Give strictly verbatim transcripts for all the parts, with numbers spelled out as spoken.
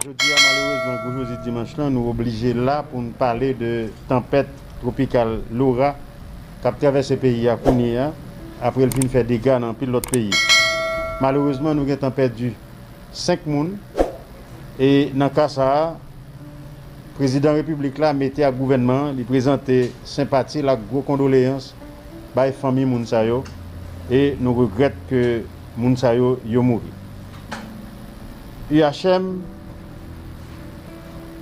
Jodi a, malerezman, gwo jodi dimanch lan, nou oblije la pou n pale de tanpèt twopikal Laura k ap travèse peyi a kounye a, apre l fin fè dega nan anpil lòt peyi. Malerezman, nou gentan pèdi senk moun, e nan ka sa a, Prezidan Repiblik la mete ak gouvènman an, li prezante senpati l ak gwo kondoleyans bay fanmi moun sa yo, e nou regrèt ke moun sa yo, yo mouri. U H M,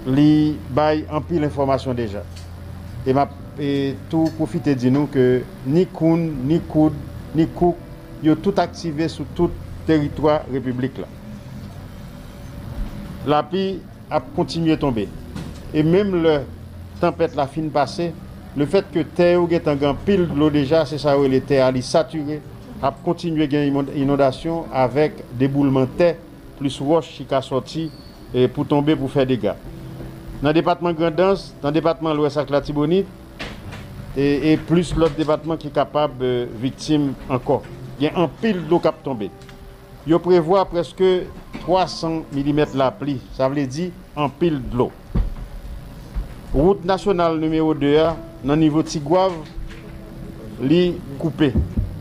li bay anpil enfòmasyon deja. E m ap, e, tou pwofite di nou ke ni Koun, ni Koud, ni Kouk, yo tout aktive sou tout teritwa repiblik la. Lapli ap kontinye tonbe. E menm lè tanpèt la fin pase, lefèt ke tè yo gentan gen anpil dlo deja, se sa yo rele tè a, li satire, ap kontinye gen inonn-, inondasyon avèk deboulman tè, plis wòch ki ka sòti, e, pou tonbe, pou fè dega. Nan depatman Grandans, nan depatman Lwès ak Latibonit, e, e plis lòt depatman ki kapab, e, viktim ankò. Gen anpil dlo k ap tonbe. Yo prevwa prèske twa san milimèt lapli, sa vle di anpil dlo. Wout nasyonal nimewo de a, nan nivo Tigwav, li koupe.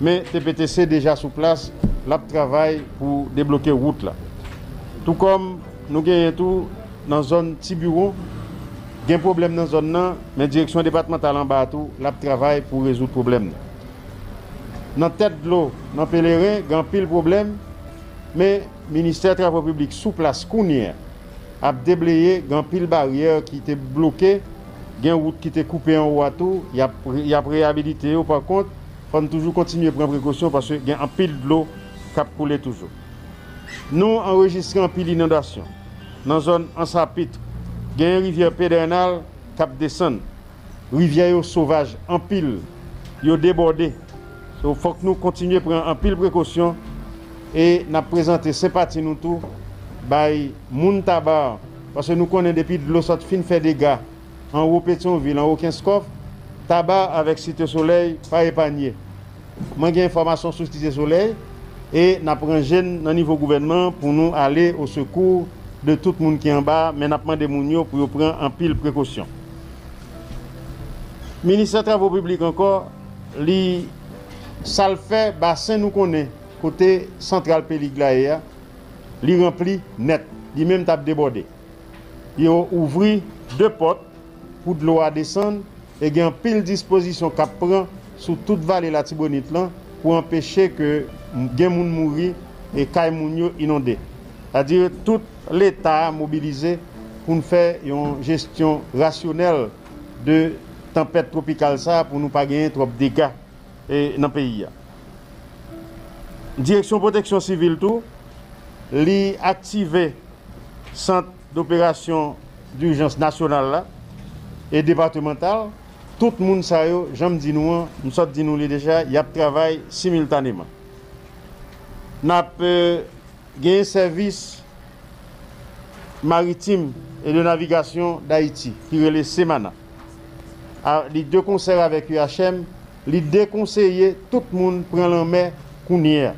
Men T P T C deja sou plas, l ap travay pou debloke wout la. Tou kòm nou genyen tou nan zòn Tibiwon, gen pwoblèm nan zòn nan, men direksyon depatmantal anba a tou, l ap travay pou rezoud pwoblèm nan. Nan tèt dlo, nan Peleren, gen anpil pwoblèm, men Ministè Travo Piblik sou plas kounye a ap debleye, gen anpil baryè ki te bloke, gen wout ki te koupe anwo a tou, y ap, y ap reyabilite yo. Pa kont, fò n toujou kontinye pran prekosyon paske gen anpil dlo k ap koule toujou. Nou anrejistre anpil inondasyon nan zòn Ansapit, genyen rivyè Pedrènal k ap desann. Rivyè yo sovaj anpil, yo debòde. So, fòk nou kontinye pran anpil prekosyon e n ap prezante senpati nou tou bay moun Taba, paske nou konnen depi dlo sot fin fè dega anwo Petyonvil, anwo Kenskòf, Taba avèk Site Solèy pa epanye. Mwen gen enfòmasyon sou Site Solèy e n ap ranje n nan nivo gouvènman pou nou ale o sekou de tout moun ki anba, men n ap mande moun yo pou yo pran anpil prekosyon. Ministè Travo Piblik ankò, li, sa l fè, basen nou konnen kote santral Pelig la ye a, li ranpli nèt, li menm t ap debòde. Yo ouvri de pòt pou dlo a desann e gen anpil dispozisyon k ap pran sou tout vale Latibonit lan pou anpeche ke gen moun mouri e kay moun yo inonde. Sètadi tout Leta a mobilize pou n fè yon jesyon rasyonèl de tanpèt twopikal sa a pou nou pa genyen twòp dega, e, nan peyi a. Direksyon Pwoteksyon Sivil tou, li aktive sant doperasyon dijans nasyonal la e depatmantal. Tout moun sa yo, jan m di nou an, m sot di nou li deja, y ap travay similtaneman. N ap, e, genyen sèvis maritim e de navigasyon Dayiti ki rele Semana. A, li de konsè avèk U H M, li dekonseye tout moun pran lanmè kounye a.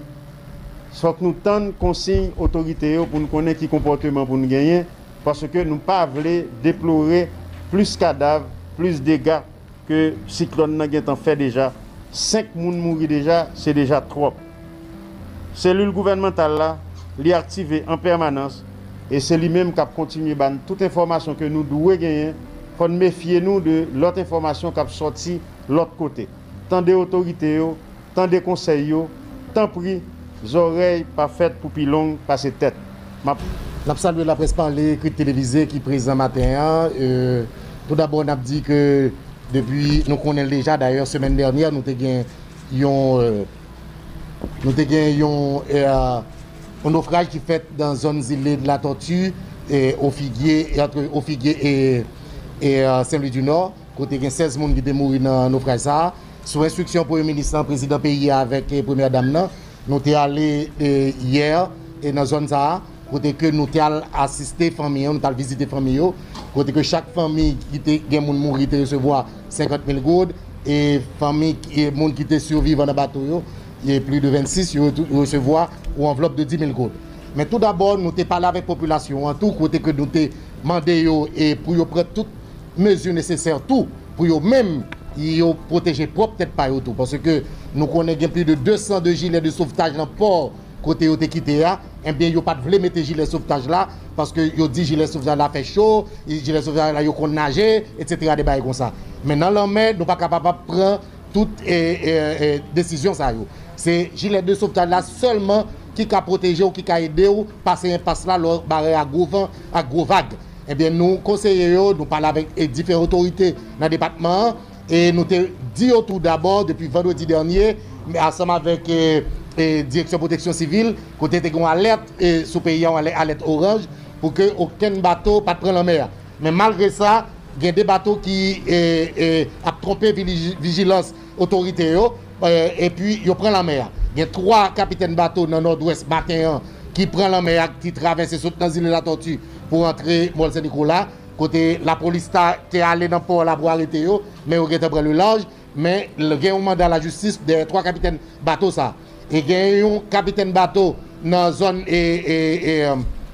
Fòk nou tann konsiy otorite yo pou n konnen ki konpòteman pou n genyen, paske nou pa vle deplore plis kadav, plis dega ke siklòn nan gentan fè deja. Senk moun mouri deja, se deja twòp. Selil gouvènmantal la, li aktive an pèmanans e se li menm k ap kontinye ba n tout enfòmasyon ke nou dwe genyen. Fò n mefye nou de lòt enfòmasyon k ap sòti lòt kote. Tande otorite yo, tande konsèy yo, tanpri, zòrèy pa fèt pou pi long pase tèt. M ap N ap salye laprès pale, ekri, televize ki prezan maten an. E, toudabò, n ap di ke depi nou konnen l deja, dayè, semèn dènyè, nou te gen yon, e, nou te gen yon, e, yon nofraj ki fèt nan zòn zile de Latòti, e, Ofigye, e, antre Ofigye e, e, e, Sen Lwi di Nò, kote gen sèz moun ki te mouri nan nofraj sa a. Sou enstriksyon Premye Minis lan, Prezidan peyi a avèk, e, Premyè Dam nan, nou te ale, e, yè, e, nan zòn sa a, kote ke nou te al asiste fanmi yo, nou te al vizite fanmi yo, kote ke chak fanmi ki te gen moun mouri te resevwa senkant mil goud, e fanmi, e moun ki te sivivan nan bato yo, e plis de vennsis, yo tou resevwa yon anvlòp de dis mil goud. Men tou dabò, nou te pale avèk popilasyon an tou, kote ke nou te mande yo e pou yo pran tout mezi nesesè tou, pou yo menm, yo pwoteje pwòp tèt pa yo tou. Paske nou konnen gen plis de de san de jilè de sovtaj nan pò kote yo te kite a, ebyen, yo pa t vle mete jilè sovtaj la, paske yo di jilè sovtaj la fè cho, jilè sovtaj la yo konn naje, etsetera, de bagay konsa. Men nan lanmè, nou pa kapab ap pran tout e, e, e, desizyon sa yo. Se jilè de sovtaj la sèlman ki ka pwoteje w, ki ka ede w pase enpas la lè w bare ak gwo van, ak gwo vag. Ebyen, nou konseye yo, nou pale avèk e, diferan otorite nan depatman an, e nou te di yo tou dabò depi vandredi dènye, ansanm avèk e, e, Direksyon Pwoteksyon Sivil, kote te gen yon alèt e, sou peyi a, yon alè- alèt oranj, pou ke okenn bato pa t pran lanmè a. Men malgre sa, gen de bato ki e, e, ap twonpe vili- vijilans otorite yo, e, epi yo pran lanmè a. Gen twa kapitèn bato nan Nòdwès maten an ki pran lanmè a, ki travèse sot nan zile Latòti pou rantre Mòl Sen Nikola, kote lapolis ta te ale nan pò la pou arete yo, men yo gentan pran le laj, men l- gen yon manda lajistis dèyè twa kapitèn bato sa. E gen yon kapitèn bato nan zòn e, e, e,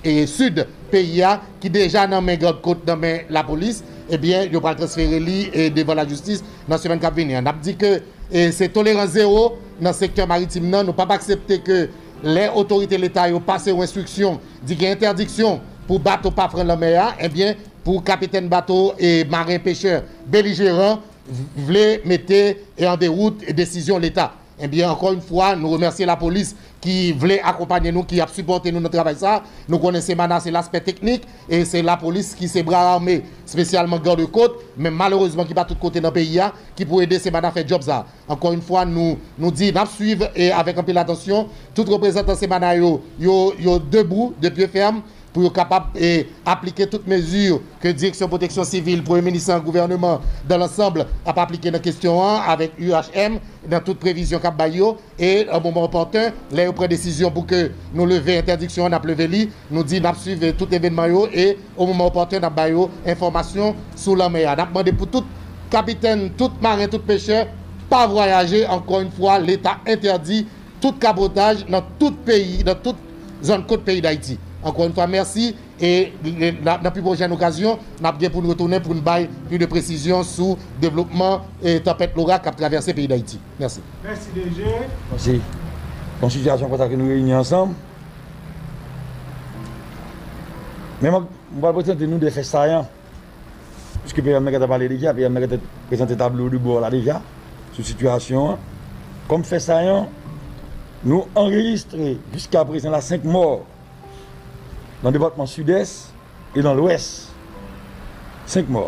e, sid peyi a ki deja nan men gad kot, nan men lapolis, ebyen, yo pral transfere li e, devan lajistis nan semèn k ap vini an. N ap di ke e, se tolerans zewo nan sektè maritim nan. Nou p ap aksepte ke lè otorite Leta yo pase yon enstriksyon, di gen entèdiksyon pou bato pa pran lanmè a, ebyen, pou kapitèn bato e maren pechè belijeran v- vle mete e an dewout desizyon Leta. Ebyen, ankò yon fwa, nou remèsye lapolis ki vle akonpanye nou, ki ap sipòte nou nan travay sa. Nou konnen Semana se laspè teknik, e se lapolis ki se bra ame, espesyalman gad kot, men malerezman ki pa tout kote nan peyi a, ki pou ede Semana fè djòb sa. Ankò yon fwa, nou, nou di n ap swiv e avèk anpil atansyon. Tout reprezantan Semana yo, yo, yo debou, de pye fèm, pou yo kapab e, aplike tout mezi ke Direksyon Pwoteksyon Sivil, Premye Minis lan, gouvènman dan lansanb ap aplike nan kesyon an avèk U H M, nan tout previzyon k ap bay yo. E o moman opòten, lè yo pran desizyon pou ke nou leve entèdiksyon an, n ap leve li. Nou di n ap swiv tout evènman yo e o moman opòten, n ap ba yo enfòmasyon sou lanmè a. N ap mande pou tout kapitèn, tout maren, tout pechè pa vwayaje. Ankò yon fwa, Leta entèdi tout kabotaj nan tout peyi, nan tout zòn kot peyi Dayiti. Ankò yon fwa, mèsi. E, e, nan, nan pi pwochèn okazyon, n ap gen pou n retounen pou n bay plis de presizyon sou devlopman e tanpèt Laura k ap travèse peyi Dayiti. Mèsi. Mèsi, D G. Mèsi. Yon sitiyasyon konsa ke nou reyini ansanm. Men mwen, mwen pral prezante nou de fè sayan. Piske P M nan gentan pale deja, P M nan gentan prezante tablo de bò la deja, sou sitiyasyon an. Kòm fè sayan, nou anrejistre jiska prezan la senk mò nan depatman Sidès e nan Lwès. Senk mò.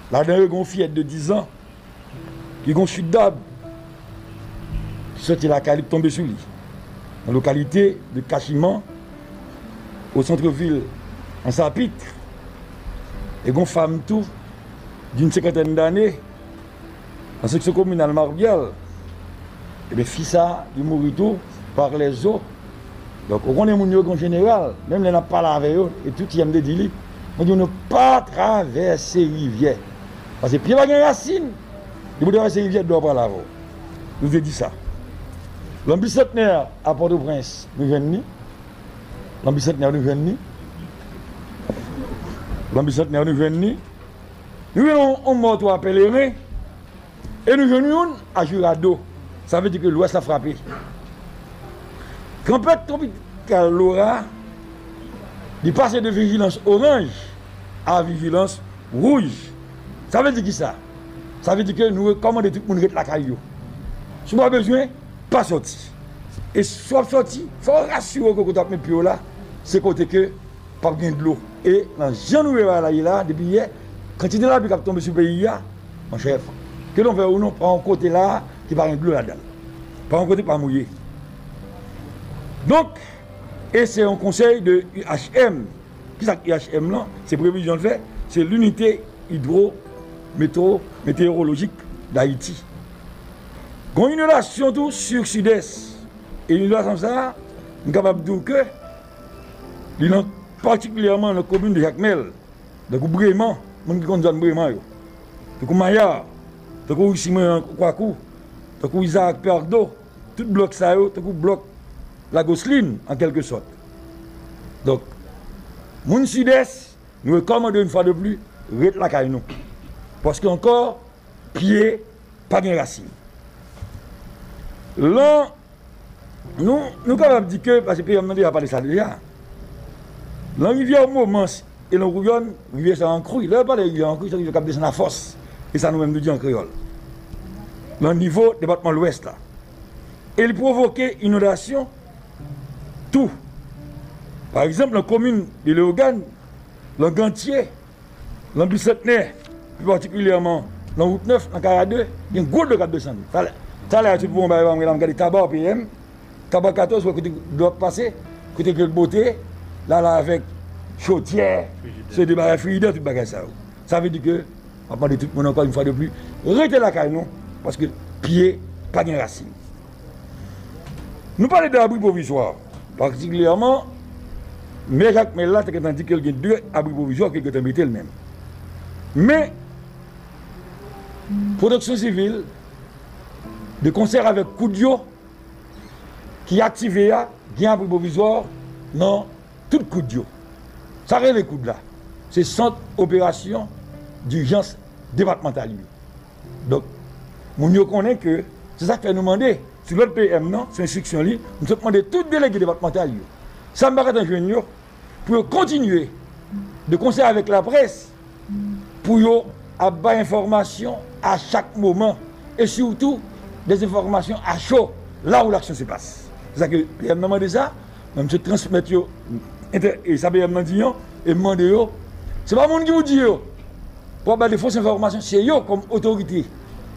Ladan yo, gen yon fiyèt de diz an ki gen yon chit dab ki soti lakay li, ki tonbe sou li, nan lokalite de Kachiman, o sant vil Ansapit, e gen yon fanm tou, d'une cinquantaine d'années, nan seksyon kominal Maryal, ebyen, fi sa, li mouri tou, par les eaux. Donk, ou konnen moun yo gen jeneral, menm lè n ap pale avè yo, e tout yè m te di li, mwen di nou pa travèse rivyè. Paske pye pa gen rasin, depi w travèse rivyè, dlo ap pral avè w. Nou te di sa. Lanbisantnè a Pòtoprens, nou jwenn li. Lanbisantnè, nou jwenn li. Lanbisantnè, nou jwenn li. Nou jwenn yon, yon mòtwa Pèleren. E nou jwenn youn a Jirado. Sa vle di ke Lwès la frape. Tanpèt twopikal Laura, li pase de vijilans oranj a vijilans wouj. Sa vle di kisa? Sa vle di ke nou rekòmande tout moun ret lakay yo. Si w pa bezwen, pa sòti. E si w ap sòti, fò w rasire w ke kote w ap met pye w la, se kote ke p ap gen dlo. E nan jan nou wè bagay la ye la, depi yè, kantite lapli k ap tonbe sou peyi a, monchè, ke nou vle ou non, pa yon kote la ki pa gen dlo ladan l. Pa yon kote ki pa mouye. Donk, e se yon konsèy de U H M. Kisa k U H M lan? Se previzyon l fè, se Linite Idwo Meteo, Meteorolojik Dayiti. Gon inolasyon tou Sid-Sidès. E inolasyon sa a, m kapab di w ke li nan, patikilyèman nan komin de Jakmèl, tankou Breman, moun ki konn zòn Breman yo, tankou Mayar, tankou Risi Mwen Kwakou, tankou Isaac Perdo, tout blòk sa yo, tankou blòk Lagoslin, an kèlke sòt. Donk, moun Sidès, nou rekòmande yon fwa de pli, ret lakay nou. Paske ankò, pye pa gen rasin. Lan, nou, nou kapab di ke, paske P M nan deja pale sa deja, lan rivyè Momans e lan Wouyòn, rivyè sa an kri. Lè yo pale rivyè an kri, se rivyè k ap desann a fòs. E sa nou menm nou di an kreyòl. Lan nivo depatman Lwès la. E li pwovoke inondasyon tou. Pa egzanp, lan komin de Leyogàn, lan Gantye, lan Bisantnè, pi patikilyèman lan Wout Nèf, lan Karade, gen gwo dlo k ap desann. Talè, talè a, tout pou yon bagay, m gade Taba P M, Taba katòz, wè kote dlo ap pase, kote ke l bote, la la avèk chodyè, se de bagay, frijidè, tout bagay sa yo. Sa vle di ke M ap mande tout moun ankò yon fwa de pli, rete lakay nou, paske pye pa gen rasin. Nou pale de abri pwovizwa, patikilyèman, Mè Jakmèl la te gentan di ke l gen de abri pwovizwa ke l gentan mete l menm. Men, Pwoteksyon Sivil, de konsè avèk koud yo, ki aktive a, gen abri pwovizwa nan tout koud yo. Sa rele koud la, se sant operasyon dijans depatmantal yo. Donk, moun yo konnen ke se sa k fè nou mande, sou lòd P M nan, sou enstriksyon li, nou sot mande tout delege depatmantal yo. Sa m pa gentan jwenn yo, pou yo kontinye, de konsè avèk laprès, pou yo ap bay enfòmasyon a chak moman, e sitou, de enfòmasyon a cho, la où l'action se passe. Se sa ke P M nan mande sa, men m sot transmèt yo, entè-, e sa P M nan di an, e m mande yo, se pa moun ki pou di yo, pou ap bay de fo enfòmasyon, se yo kòm otorite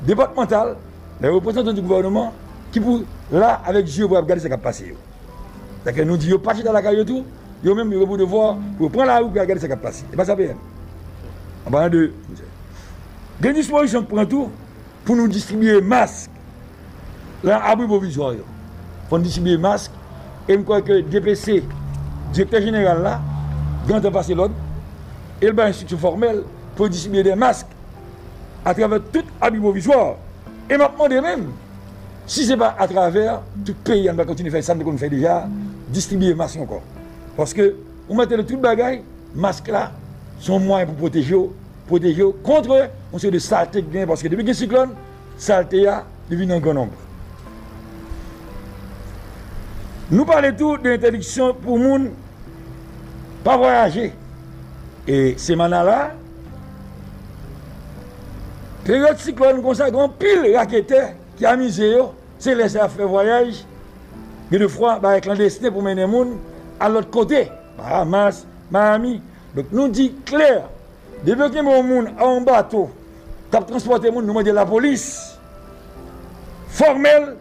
depatmantal, lè reprezantan di gouvènman, ki pou la avèk je yo pou ap gade sa k ap pase yo. Sèke nou di yo pa chita lakay yo tou, yo menm yo gen pou devwa pou yo pran lari pou yo al gade sa k ap pase. E pa sa P M. An palan de, gen dispozisyon k pran tou pou nou distribiye mask lan abri pwovizwa yo. Fò n distribiye mask, e m kwè ke D P C, direktè jeneral la, gentan pase lòd, e l bay enstriksyon fòmèl pou yo distribiye de mask atravè tout abri pwovizwa. E m ap mande menm, si se pa atravè tout peyi a, nou va kontinye fè sa n te konn fè deja, distribiye mask ankò. Paske, ou mete nan tout bagay, mask la, se yon mwayen pou pwoteje w, pwoteje w kont yon seri de salte ki genyen, paske depi gen siklòn, salte a, li vin an gran nonb. Nou pale tou de entèdiksyon pou moun pa vwayaje. E semana la, peryòd siklòn konsa, gen anpil raketè ki amize yo, se lè sa y ap fè vwayaj, gen de fwa, bagay klandesten pou mennen moun al lòt kote, Bahamas, Miami. Donk, nou di klè, depi yo kenbe yon moun a yon bato k ap transpòte moun, nou mande lapolis fòmèl,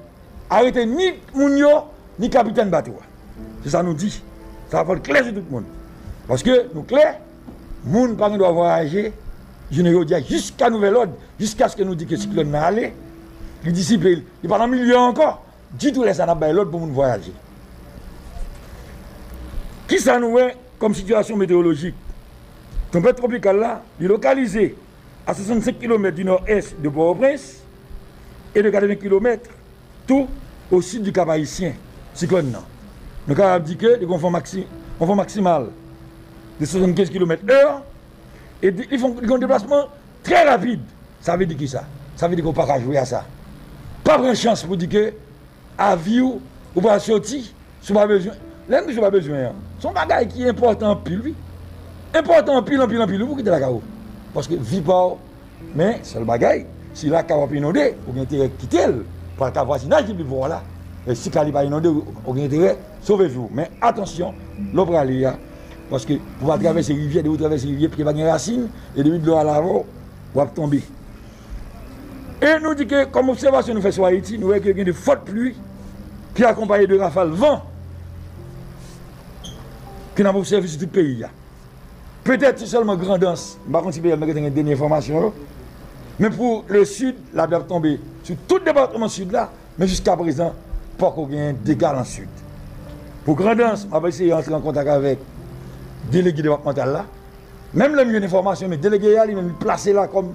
arete ni moun yo, ni kapitèn bato a. Se sa nou di. Sa fò l klè sou tout moun. Paske nou klè, moun pa gen dwa vwayaje, jounen jodi a, jiska nouvèl òd, jiskaske nou di ke siklòn nan ale, li disipe, li pa nan milye a ankò. Ditou lè sa n ap bay lòd pou moun vwayaje. Kisa nou wè kòm sitiyasyon metewolojik? Tanpèt twopikal la, li lokalize a swasannsenk kilomèt di nò-ès de Pòtoprens e de katreven kilomèt tou o sid di Kap Ayisyen, siklòn nan. Nou kapab di ke li gen yon van maksi-, yon van maksimal de swasannkenz kilomèt è, e di, li fè yon, li gen yon deplasman trè rapid. Sa vle di kisa? Sa vle di ke w pa ka jwe a sa. Pa pran chans pou di ke avi w, ou pral soti, si w pa bezwen. Lè m di si w pa bezwen an, se yon bagay ki enpòtan anpil, wi. Enpòtan anpil, anpil, anpil, wi, pou kite lakay ou. Paske vi pa w, men sèl bagay, si lakay w ap inonde, ou gen enterè kite l, pral ka vwazinaj ki pi pwòch la. E si kay li pa inonde, ou, ou gen enterè sove vi w. Men atansyon, lè w prale a, paske pou w al travèse rivyè, depi w travèse rivyè, pye pa gen rasin, e depi dlo a lave w, w ap tonbe. E nou di ke, kòm obsèvasyon nou fè sou Ayiti, nou wè ke gen de fòt pli ki akonpaye de rafal van ke n ap obsève sou tout peyi a. Petèt se sèlman Grandans, m pa konn si P M nan gentan gen dènye enfòmasyon yo, men pou le Sid, lapli ap tonbe sou tout depatman Sid la, men jiskaprezan, poko gen dega lan Sid. Pou Grandans, m ap eseye antre an kontak avèk delege depatmantal la, menm lè m jwenn enfòmasyon, men delege a li menm li plase la kòm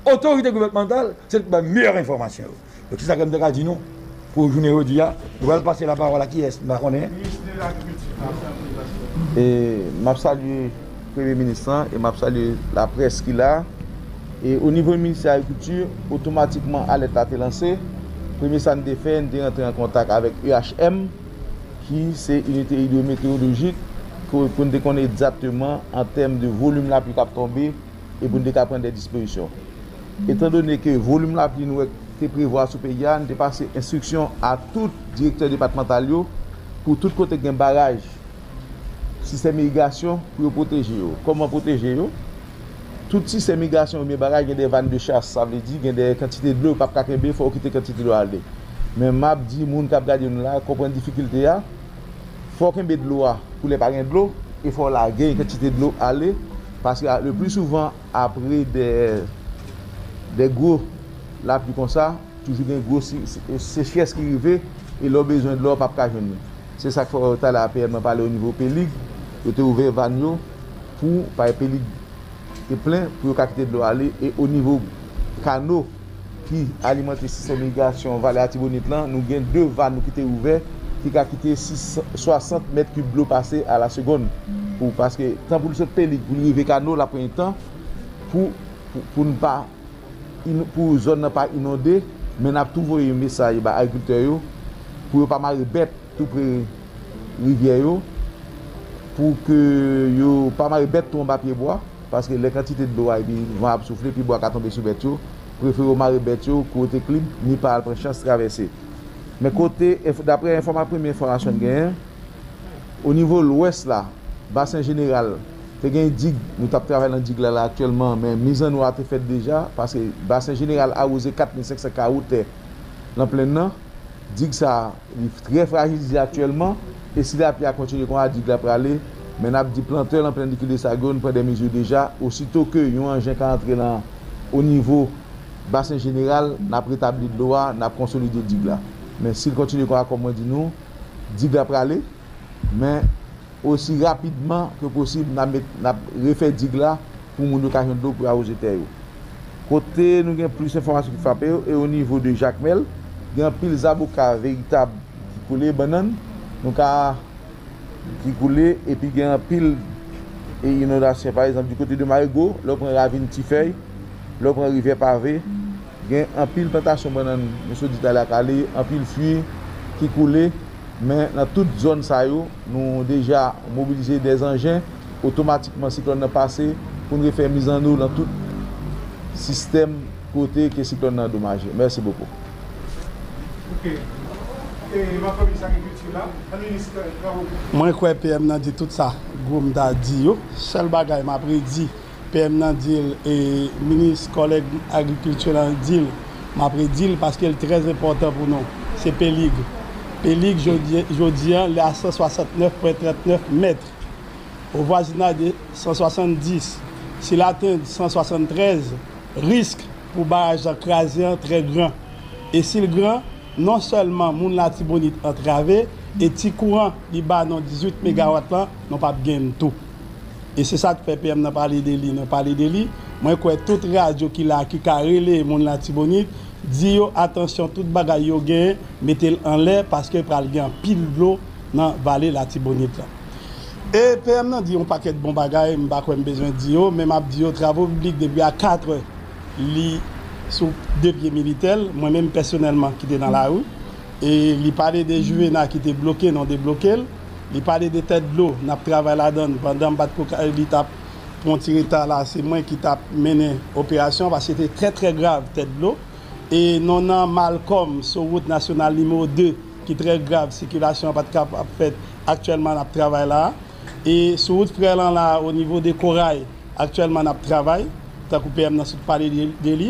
otorite gouvènmantal, se li ki bay meyè enfòmasyon yo. Donk, se sa ke m te ka di nou. Pou jounen jodi a, nou pral pase lapawòl a kiyès, m pa konnen. E m ap salye Premye Minis lan e m ap salye laprès ki la. E o nivo Ministè Agrikilti, otomatikman alèt la te lanse. Premye sa n te fè, n te rantre an kontak avèk E H M, ki se Inite Idwometewolojik, pou, pou n te konnen egzakteman an tèm de volim lapli k ap tonbe e pou n te ka pran de dispozisyon. Etandone ke volim lapli nou wè te prevwa sou peyi a, n te pase enstriksyon a tout direktè depatmantal yo pou tout kote gen baraj, sistèm irigasyon pou yo pwoteje yo. Kòman pwoteje yo? Tout sistèm irigasyon oubyen baraj gen de vann de chas, sa vle di gen de kantite dlo yo p ap ka kenbe, fò yo kite kantite dlo ale. Men m ap di moun k ap gade nou la, konprann difikilte a, fò w kenbe dlo a pou lè pa gen dlo, e fò w lage yon kantite dlo ale, paske le pli souvan, apre de, de gwo lapli konsa, toujou gen gwo si- si- sechrès ki rive, e lè w bezwen dlo a, w p ap ka jwenn li. Se sa k fè talè a P M nan pale o nivo Pelig, yo te ouvè vann yo pou, pa Pelig te plen, pou yo ka kite dlo ale, e o nivo kano ki alimante sistèm irigasyon Vale Latibonit lan, nou gen de vann ki te ouvè, ki ka kite sis- swasant mèt kib dlo pase a la segonn. Pou, paske tan pou l sot Pelig, pou l rive kano, l ap pran tan pou, pou, pou n pa in- pou zòn nan pa inonde, men n ap tou voye mesaj ba agrikiltè yo pou yo pa mare bèt tou pre rivyè yo, pou ke yo pa mare bèt tou anba pyebwa, paske lè kantite dlo a epi van ap soufle, pyebwa ka tonbe sou bèt yo, prefere yo mare bèt yo kote klib, ni pa al pran chans travèse. Men kote, enf- daprè enfòma- premye enfòmasyon n genyen, o nivo lwès la, Basen Jeneral, te gen dig, nou t ap travay nan dig la, la aktyèlman, men mizanno a te fèt deja, paske Basen Jeneral awoze kat mil senk san ka wotè nan plenn nan. Dig sa a, li trè frajilize aktyèlman, e si lapli a kontinye konsa, dig la prale, men n ap di plantè nan plenn Likil de Sagyon pran de mezi deja, osito ke yon anjen ka antre nan, o nivo Basen Jeneral, n ap retabli dlo a, n ap konsolide dig la. Men si l kontinye konsa, kòm mwen di nou, dig la prale, men osi rapidman ke posib, n ap met, n ap refè dig la pou moun yo ka jwenn dlo pou yo awoze tè yo. Kote nou gen plis enfòmasyon ki frape yo, e o nivo de Jakmèl, gen anpil zaboka veritab ki koule, bannann, nou ka, ki koule, epi gen anpil e inondasyon. Pa egzanp, di kote de Marigo, lè w pran ravin Tifèy, lè w pran rivyè Pave, gen anpil plantasyon bannann, nou sot di talè a kale, anpil fwi ki koule, men nan tout zòn sa yo, nou deja mobilize de anjen, otomatikman siklòn nan pase, pou n refè mizanno nan tout sistèm kote ke siklòn nan andomaje. Mèsi bokou. Ok. E, m ap fè minis agrikilti la, an minis travay. Mwen kwè P M nan di tout sa Guillaume ta di yo. Sèl bagay m ap redi, P M nan di l, e minis kòlèg agrikilti lan di l, m ap redi l paske l trè enpòtan pou nou. Se Pelig. Pelig jodi, jodi a, li a san swasantnèf pwen trantnèf mèt. O vwazinaj de san swasanndis. Si l atenn san swasanntrèz, risk pou baraj lan kraze an trè gran. E si l gran, non sèlman moun Latibonit antrave, e ti kouran li ba nou dizuit megawat lan, nou p ap gen l tou. E se sa k fè P M nan pale de li, nou pale de li. Mwen kwè tout radyo ki la, ki ka rele moun Latibonit, di yo atansyon, tout bagay yo genyen, mete l anlè, paske pral gen anpil dlo nan vale Latibonit lan. E P M nan di yon pakèt bon bagay, m pa kwè m bezwen di yo, men m ap di yo, travo piblik depi a katrè, li sou de pye militè l, mwen menm pèsonèlman ki te nan lari, e li pale de Juvena ki te bloke, nou debloke l, li pale de tèt dlo, n ap travay ladan l, pandan m pa t ko ka, li t ap pran ti reta la, se mwen ki t ap mennen operasyon, paske se te trè, trè grav tèt dlo. E nou nan Malcom, sou wout nasyonal nimewo de, ki trè grav, sikilasyon an pa t kapab fèt, aktyèlman n ap travay la. E sou wout frè lan la, o nivo de Koray, aktyèlman n ap travay, tankou P M nan sot pale de, de li.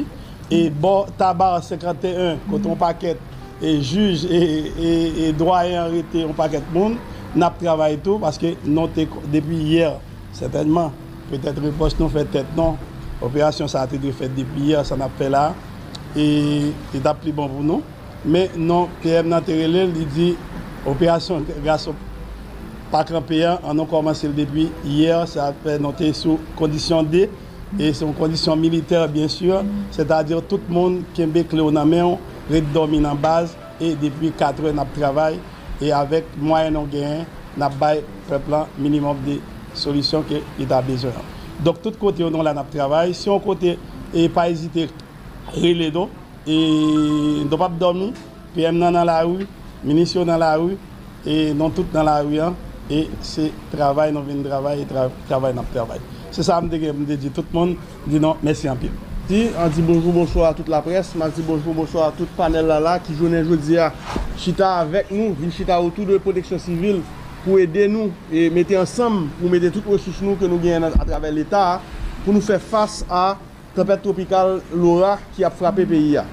E bò Tabar senkanteyen, kote yon pakèt, e jij, e, e, e dwayen an rete yon pakèt moun, n ap travay tou, paske nou te, depi yè, sètènman, petèt repwòch nou fè tèt nou, operasyon sa a te dwe fèt depi yè, sa n ap fè la, e li t ap pi bon pou nou. Men non, P M nan te rele l, li di, operasyon Gason pa kanpe an, an nou kòmanse l depi yè, sa fè nou te sou kondisyon de, e se yon kondisyon militè, byen si, sètadi tout moun kenbe kle w nan men w, ret dòmi nan baz, E depi katrè n ap travay, e avèk mwayen nou genyen, n ap bay pèp lan minimòm de solisyon ke li ta bezwen an. Donk, tout kote yo nou la n ap travay. Si yon kote, e pa ezite rele nou, e nou p ap dòmi, P M nan nan lari, minis yo nan lari, e nou tout nan lari an, e se travay nou vin travay, e tra- travay n ap travay. Se sa m te gen pou m te di tout moun, di nou mèsi anpil. Di, an di bonjou, bonswa a tout laprès, m a di bonjou, bonswa a tout panèl la la, ki jounen jodi a chita avèk nou, vin chita otou de pwoteksyon sivil pou ede nou e mete ansanm, pou mete tout resous nou ke nou genyen nan- atravè Leta a, pou nou fè fas a tanpèt twopikal Laura ki ap frape peyi a.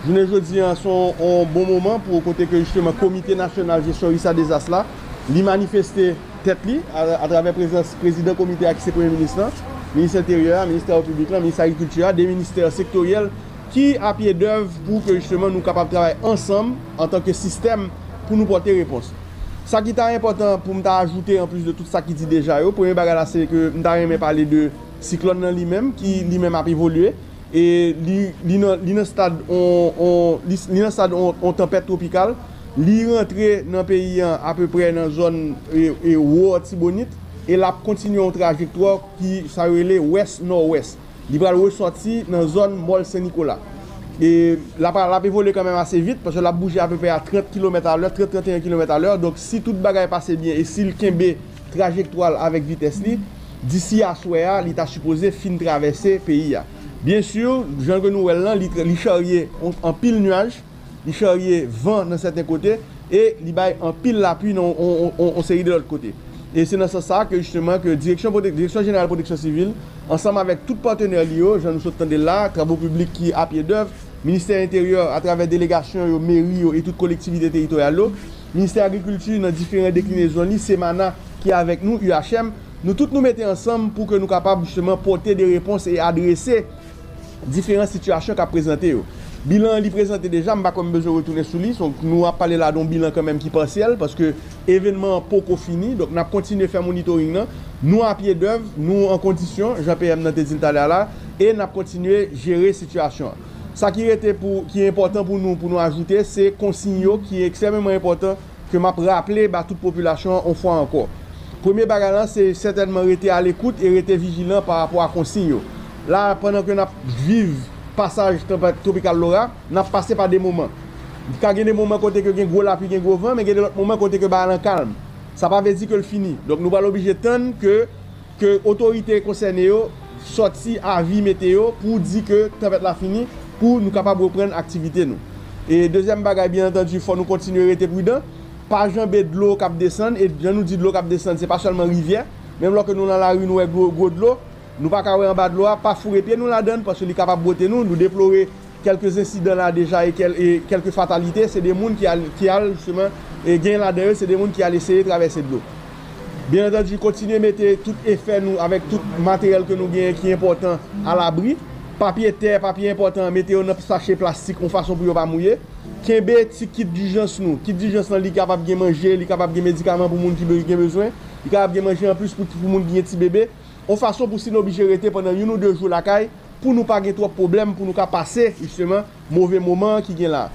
Jounen jodi a, se yon, yon bon moman pou kote ke jisteman Komite Nasyonal Jesyon Risk a Dezas la, li manifeste tèt li a- atravè prezans prezidan komite a ki se Premye Minis lan, Minis Enteryè a, Minis Travo Piblik lan, Minis Agrikilti a, de ministè sektoryèl ki a pye dèv pou ke jisteman nou kapab travay ansanm antanke sistèm pou nou pote repons. Sa ki ta enpòtan pou m ta ajoute anplis de tout sa ki di deja yo, premye bagay la se ke m ta renmen pale de siklòn nan li menm, ki li menm ap evolye, e li, li nan, li nan stad on, on, li, li nan stad on, on tanpèt twopikal. Li rantre nan peyi an apeprè nan zòn e, e, Wo Atibonit, e l ap kontinye yon trajektwa ki sa yo rele wès nòwès. Li pral resòti nan zòn Mòl Sen Nikola. E l ap, l ap evolye kanmenm ase vit, paske l ap bouje apeprè a trant kilomèt alè, trant, trant e en kilomèt alè. Donk, si tout bagay pase byen e si l kenbe trajektwa l avèk vitès li, disi aswè a, li ta sipoze fin travèse peyi a. Byen si, jan ke nou wè l lan, li, li charye on- anpil nyaj, li charye van nan sèten kote, e li bay anpil lapli nan on, on- on- on seri de lòt kote. E se nan sans sa ke, jisteman, ke Direksyon Pwotek- Direksyon Jeneral Pwoteksyon Sivil, ansanm avèk tout patnè li yo, jan nou sot tande l la, Travo Piblik ki a pye dèv, Ministè Enteryè, atravè delegasyon yo, meri yo e tout kolektivite teritoryal yo, Ministè Agrikilti nan diferan deklinezon li, Semana ki avèk nou, U H M, nou tout nou mete ansanm pou ke nou kapab jisteman pote de repons e adrese diferan sitiyasyon k ap prezante yo. Bilan an li prezante deja, m pa kwè m bezwen retounen sou li. Donk, nou ap pale la de yon bilan kanmenm ki pasyèl, paske evènman an poko fini. Donk, n ap kontinye fè monitoring nan. Nou a pye dèv, nou an kondisyon, jan P M nan te di l talè a la, e n ap kontinye jere sitiyasyon an. Sa ki rete pou, ki enpòtan pou nou, pou nou ajoute, se konsiy yo ki ekstrèmeman enpòtan ke m ap raple ba tout popilasyon an yon fwa ankò. Premye bagay la, se sètènman rete alekout e rete vijilan pa rapò a konsiy yo. La, pandan ke n ap viv pasaj tanpèt twopikal Laura, n ap pase pa de moman. Ka gen de moman kote ke gen gwo lapli, gen gwo van, men gen de lòt moman kote ke bagay lan kalm. Sa pa vle di ke l fini. Donk, nou pral oblije tann ke ke otorite konsène yo sòti avi meteyo pou di ke tanpèt la fini, pou nou kapab reprann aktivite nou. E dezyèm bagay, byen antandi, fò nou kontinye rete pridan, pa janbe dlo k ap desann, e jan nou di dlo k ap desann, se pa sèlman rivyè, menm lòske nou nan lari, nou wè gwo, gwo dlo, nou pa ka wè anba dlo a, pa foure pye nou ladan l, paske li kapab bwote nou, nou deplore kèlke ensidan la deja e kèl- e kèlke fatalite, se de moun ki al, ki al jisteman, e gen ladan yo, se de moun ki al eseye travèse dlo. Byen antandi, kontinye mete tout efè nou avèk tout materyèl ke nou genyen ki enpòtan alabri. Papye tè, papye enpòtan, mete yo nan sache plastik yon fason pou yo pa mouye. Kenbe ti kit dijans nou. Kit dijans lan, li kapab gen manje, li kapab gen medikaman pou moun ki be- gen bezwen, li kapab gen manje anplis pou, pou moun ki gen ti bebe. Yon fason pou si nou oblije rete pandan youn ou de jou lakay, pou nou pa gen twòp pwoblèm, pou nou ka pase, jisteman, move moman an ki gen la.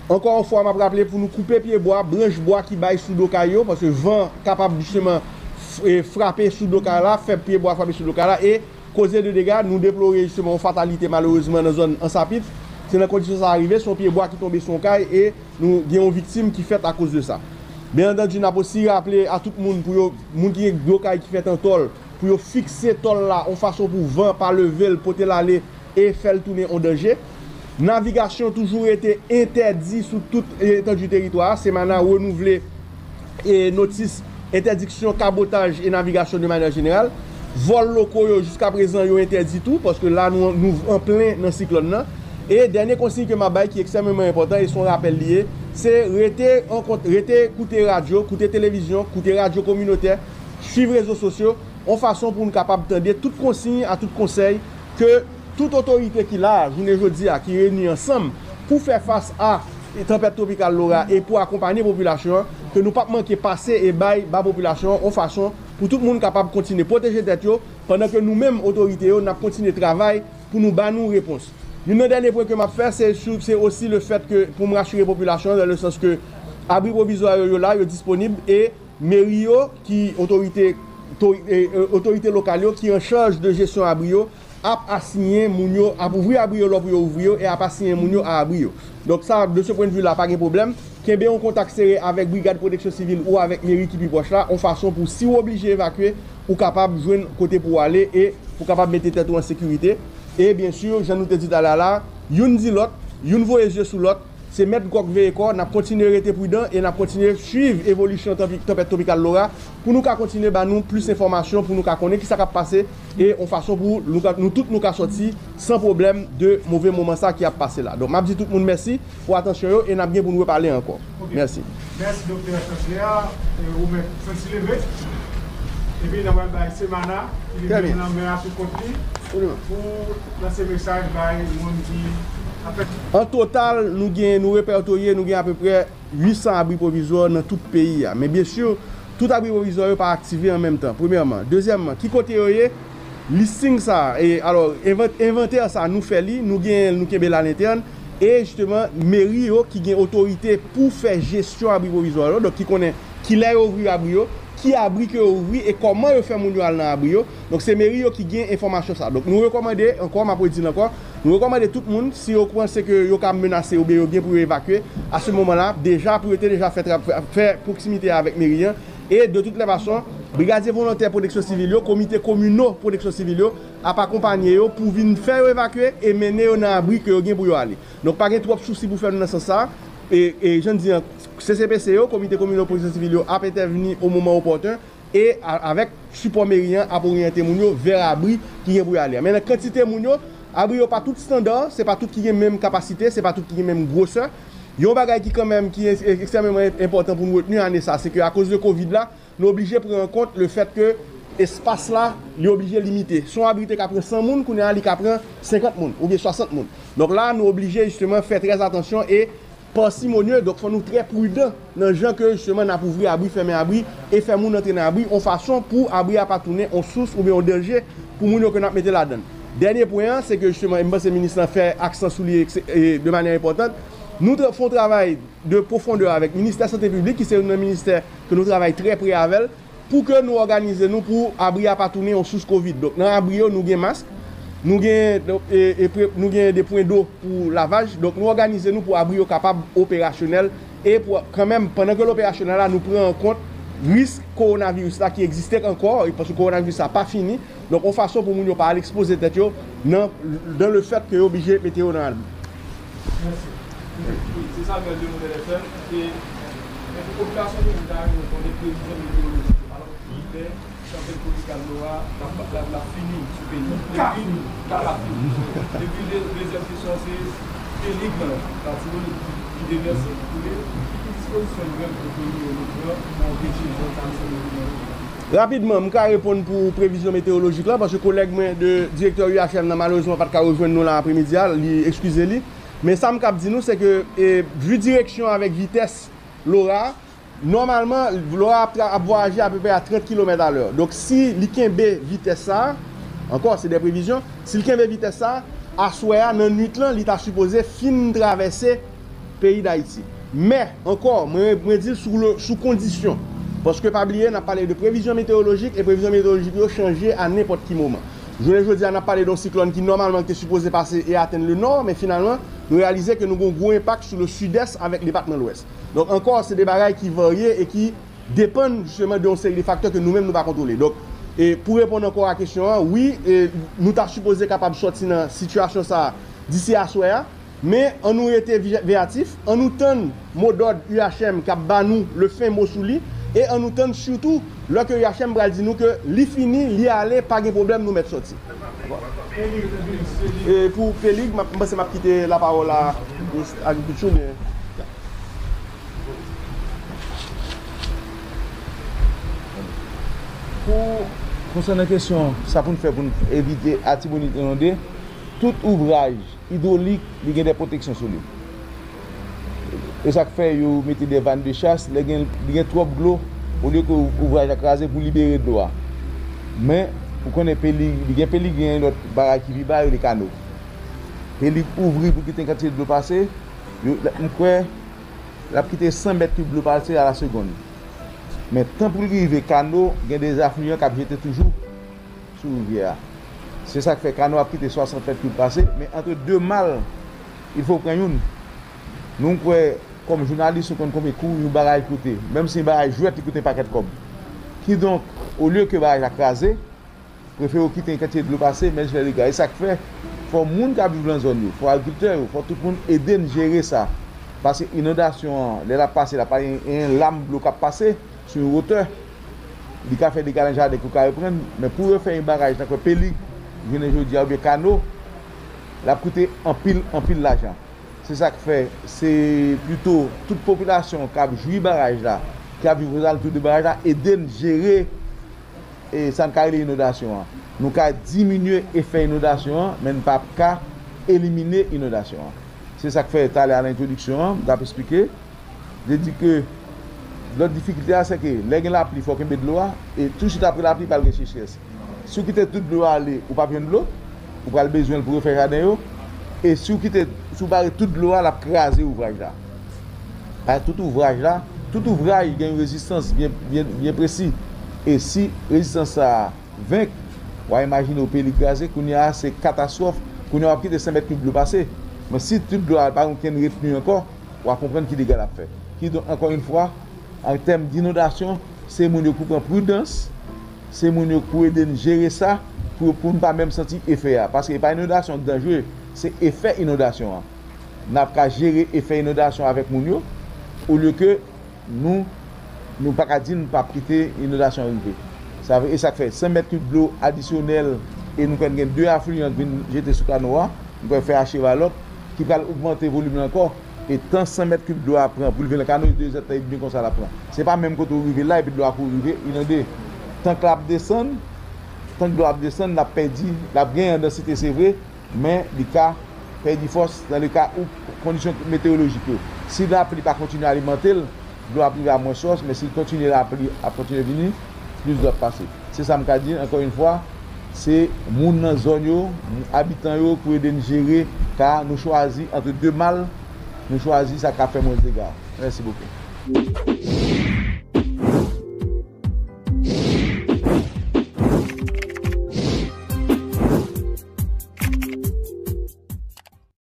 Ankò yon fwa, m ap raple pou nou koupe pye bwa, branch bwa ki bay sou do kay yo, paske van kapab, jisteman, f- e, frape sou do kay la, fè pye bwa frape sou do kay la, e koze de dega, nou deplore, jisteman, yon fatalite, malerezman, nan zòn Ansapit. Se nan kondisyon sa a rive, se yon pye bwa ki tonbe sou yon kay, e nou gen yon viktim ki fèt akoz de sa. Byen antandi, n ap osi raple a tout moun, pou yo, moun ki gen gwo kay ki fèt an tòl, pou yo fikse tòl la yon fason pou van pa leve l, pote l ale e fè l tounen yon danje. Navigasyon toujou rete entèdi sou tout etandi teritwa a. Semana renouvle e notis entèdiksyon kabotaj e navigasyon de manyè jeneral. Vòl loko yo, jiska prezan, yo entèdi tou, paske la, nou, nou an plen nan siklòn nan. E dènye konsiy ke m ap bay, ki ekstrèmeman enpòtan, e se yon rapèl li ye, se rete an kont- rete koute radyo, koute televizyon, koute radyo kominotè, swiv rezo sosyo, yon fason pou nou kapab tande tout konsiy a tout konsèy ke tout otorite ki la a, jounen jodi a, ki reyini ansanm pou fè fas a tanpèt twopikal Laura e pou akonpanye popilasyon an, ke nou p ap manke pase e bay ba popilasyon an yon fason pou tout moun kapab kontinye pwoteje tèt yo, pandan ke nou menm, otorite yo, n ap kontinye travay pou nou ba nou repons. Youn nan dènye pwen ke m ap fè, se sou, se osi le fèt ke pou m rasire popilasyon an, dans le sens ke abri pwovizwa yo, yo la, yo disponib, e meri yo ki otorite, to- e, e, otorite lokal yo ki an chaj de jesyon abri yo ap asiyen moun yo, ap ouvri abri yo lè pou yo ouvri yo, e ap asiyen moun yo a abri yo. Donk sa, de ce point de vue là, pa gen pwoblèm. Kenbe yon kontak sere avèk brigad pwoteksyon sivil ou avèk meri ki pi pwòch la, yon fason pou si w oblije evakye, ou kapab jwenn kote pou w ale e pou w kapab mete tèt ou an sekirite. E byen si, jan nou te di talè a la, youn di lòt, youn voye zye sou lòt, se mèt gòk veye kò, n ap kontinye rete pridan e n ap kontinye swiv evolisyon tanpi- tanpèt twopikal Laura pou nou ka kontinye ba nou plis enfòmasyon, pou nou ka konnen kisa k ap pase e yon fason pou nou, ka- nou tout nou ka sòti san pwoblèm de move moman sa ki ap pase la. Donk, m ap di tout moun mèsi pou atansyon yo e n ap gen pou n repale ankò. Ok. Mèsi. Mèsi, Doktè Sanslea. E, ou mèt santi leve. Epi, n ap pral bay Semana, ki li menm nan men a sou kont li, pou lanse mesaj bay moun ki ap fè. An total, nou gen, nou repètoye, nou gen apeprè uit san abri pwovizwa nan tout peyi a. Men byen si, tout abri pwovizwa yo pa aktive an menm tan, premyèman. Dezyèmman, ki kote yo ye? Listing sa, e, alò, envan- envantè sa, nou fè li, nou gen, nou kenbe l alentèn, e jisteman, meri yo ki gen otorite pou fè jesyon abri pwovizwa yo, donk ki konnen kilè yo ouvri abri yo, ki abri ke yo ouvri e kòman yo fè moun yo al nan abri yo. Donk, se meri yo ki gen enfòmasyon sa. Donk, nou rekòmande, ankò, m ap redi l ankò, nou rekòmande tout moun, si yo panse ke yo ka menase oubyen yo gen pou yo evakye, a se moman la, deja, pou yo te deja fè tra- fè pwoksimite avèk meri an, e de tout lè fason, brigadye volontè pwoteksyon sivil yo, komite komino pwoteksyon sivil yo, ap akonpanye yo pou vin fè yo evakye e mennen yo nan abri ke yo gen pou yo ale. Donk, pa gen twòp sousi pou fè nou nan sans sa. E, e jan n di an, C C P C yo, komite komino pwoteksyon sivil yo, ap entèvni o moman opòten e a- avèk sipò meri an ap oryante moun yo vè abri ki gen pou yo ale. Men nan kantite moun yo, abri yo pa tout estanda, se pa tout ki gen menm kapasite, se pa tout ki gen menm gwosè. Yon bagay ki kanmenm ki ekstrèmeman enpòtan pou nou retni ane sa, se ke akoz de kovid la, nou oblije pran an kont le fèt ke espas la, li oblije limite. Si yon abri te ka pran san moun, kounye a li ka pran senkant moun oubyen swasant moun. Donk la, nou oblije jisteman fè trè atansyon e pasimonye, donk fò nou trè pridan nan jan ke jisteman n ap ouvri abri, fèmen abri e fè moun antre nan abri, yon fason pou abri a pa tounen yon sous oubyen yon danje pou moun yo ke n ap mete ladan l. Dènye pwen an, se ke jisteman, e m panse minis lan fè aksan sou li ekse- e de manyè enpòtan, nou tra- fè yon travay de pwofondè avèk Ministè Sante Piblik, ki se youn nan ministè ke nou travay trè pre avè l, pou ke nou òganize nou pou abri a pa tounen yon sous kovid. Donk, nan abri yo, nou gen mask, nou gen, e, e, pre- nou gen de pwen do pou lavaj. Donk, nou òganize nou pou abri yo kapab operasyonèl e pou, kanmenm, pandan ke l operasyonèl la, nou pran an kont risk kowonaviris la ki egziste ankò, e paske kowonaviris la pa fini. Donk, yon fason pou moun yo pa al ekspoze tèt yo nan, dans le fait que yo oblije mete yo nan abri. Mèsi. Wi, se Samuel de Modèl F M. E, men pou popilasyon peyi ta renmen konnen previzyon meteyolojik yo. Alò, kilè tanpèt twopikal Laura l ap, l ap, l ap fini sou peyi a? Epi, ka fini. Epi, de- dezyèm kesyon, se Pelig lan, Latibonit, ki, ki devèse, ki koule, ki dispozisyon nou menm, kòm peyi, nou pran pou anpeche jan sa riske nou vin nan peyi a? Rapidman, m ka reponn pou previzyon meteyolojik la, paske kolèg mwen de direktè U H M nan, malerezman, pa t ka rejwenn nou la apremidi a, li ekskize li. Men sa m kab di nou, se ke, e, vi direksyon avèk vitès Laura, nòmalman, Laura ap, tra- ap vwayaje apeprè a trant kilomèt alè. Donk, si li kenbe vitès sa a, ankò, se de previzyon, si l kenbe vitès sa a, aswè a, nan nwit lan, li ta sipoze fin travèse peyi Dayiti. Men, ankò, mwen, mwen di l sou, le- sou kondisyon. Paske pa bliye, n ap pale de previzyon meteyolojik, e previzyon meteyolojik yo chanje a nenpòt ki moman. Jounen jodi a, n ap pale de yon siklòn ki nòmalman te sipoze pase e atenn le nò, men finalman, nou reyalize ke nou gen yon gwo enpak sou le sidès avèk depatman Lwès. Donk, ankò, se de bagay ki varye e ki depann, jisteman, de yon seri de faktè ke nou menm nou pa kontwole. Donk, e pou reponn ankò a kesyon an, wi, e nou ta sipoze kapab sòti nan sitiyasyon sa a disi aswè a, men an nou rete vi- veyatif, an nou tann modòd U H M k ap ba nou le fen mo sou li, e an nou tann sitou lè ke U H M pral di nou ke li fini, li ale, pa gen pwoblèm, nou mèt sòti. E pou Pelig, m ap- m panse m ap kite lapawòl a Minis Agrikilti oubyen. Pou konsènan kesyon sa pou n fè pou n evite Latibonit inonde, tout ouvraj idwolik, li gen de pwoteksyon sou li. E sa k fè yo mete de vann de chas, lè gen, li gen twòp dlo, olye ke ouvraj la kraze pou libere dlo a. Men, ou konnen Pelig, li gen Pelig, gen lòt bagay ki pi ba yo, le kano. Pelig ouvri pou kite yon kantite dlo pase, yo, m kwè l ap kite san mèt kib dlo pase a la segonn. Men tan pou l rive Kano, gen de afliyan k ap jete toujou sou rivyè a. Se sa k fè Kano ap kite swasant mèt kib pase, men antre de mal, il fo w pran youn. Nou, m kwè, kòm jounalis, nou konn konbyen kou yon baraj koute. Menm si yon baraj jwèt, li koute yon pakèt kòb. Kidonk, olye ke baraj la kraze, prefere w kite yon kantite dlo pase, men l fè dega. E sa k fè, fò moun k ap viv nan zòn yo, fò agrikiltè yo, fò tout moun ede n jere sa. Paske inondasyon an, lè l ap pase, l ap pale yon lam dlo k ap pase sou yon wotè. Li ka fè dega nan jaden ke w ka reprann, men pou refè yon baraj tankou Pelig, jounen jodi a, oubyen Kano, l ap koute anpil, anpil lajan. Se sa k fè, se pito tout popilasyon k ap jwi baraj la, k ap viv ozalantou de baraj la, ede n jere, e, sa n ka rele inondasyon an. Nou ka diminye efè inondasyon an, men n p ap ka elimine inondasyon an. Se sa k fè talè a nan entwodiksyon an, m t ap esplike, m te di ke lòt difikilte a, se ke lè gen lapli, fò w kenbe dlo a, e tousuit apre lapli, pral gen sechrès. Si w kite tout dlo a ale, ou p ap jwenn dlo, ou pral bezwen l pou refè jaden yo. E si w kite, si w bare tout dlo a, l ap kraze ouvraj la. Paske tout ouvraj la, tout ouvraj gen yon rezistans byen, byen, byen presi. E si rezistans sa a venk, w a imajine w peyi li kraze, kounye a se katastwòf, kounye a w ap kite san mèt kib dlo pase. Men si tout dlo a pa gen okenn retni ankò, w a konprann ki dega l ap fè. Kidonk, ankò yon fwa, an tèm dinondasyon, se moun yo pou pran pridans, se moun yo pou ede n jere sa, pou, pou n pa menm santi efè a. Paske e pa inondasyon k danjere, se efè inondasyon an. N ap ka jere efè inondasyon avèk moun yo, olye ke nou, nou pa ka di n p ap kite inondasyon an rive. Sa vle, e sa k fè san mèt kib dlo adisyonèl, e nou kwè n gen de afliyan k vin jete sou Kano a, nou kwè fè Achevalòt, ki pral ogmante volim nan ankò. E tan san mèt kib dlo a pran pou l vin nan Kano, se de zèdtan edmi konsa l ap pran. Se pa menm kote w rive la, epi dlo a kouri rive inonde. Tank la ap desann, tank dlo a ap desann, l ap pèdi, l ap genyen an dansite, se vre, men li ka pèdi fòs nan le ka ou kondisyon meteyolojik yo. Si lapli pa kontinye alimante l, dlo ap rive a mwens fòs, men si l kontinye, lapli ap kontinye vini, plis dlo ap pase. Se sa m ka di, ankò yon fwa, se moun nan zòn yo, abitan yo, pou ede n jere ka a, nou chwazi antre de mal, nou chwazi sa k ap fè mwens dega. Mèsi bokou.